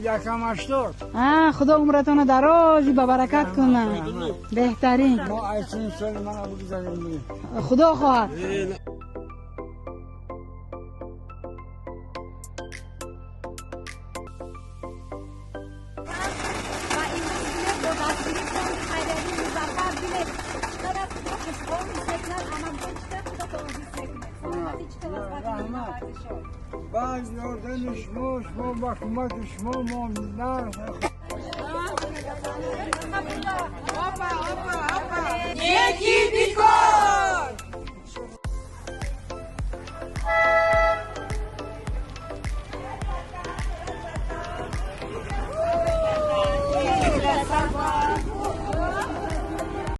1.80. Худо умратонро дароз ба баракат кунад. Беҳтарин. Мо айсин соли мана бигзарем. Худо хоҳад. Баъд ёрдами шумо, шумо ба кӯмаки шумо мо Некӣ бикор.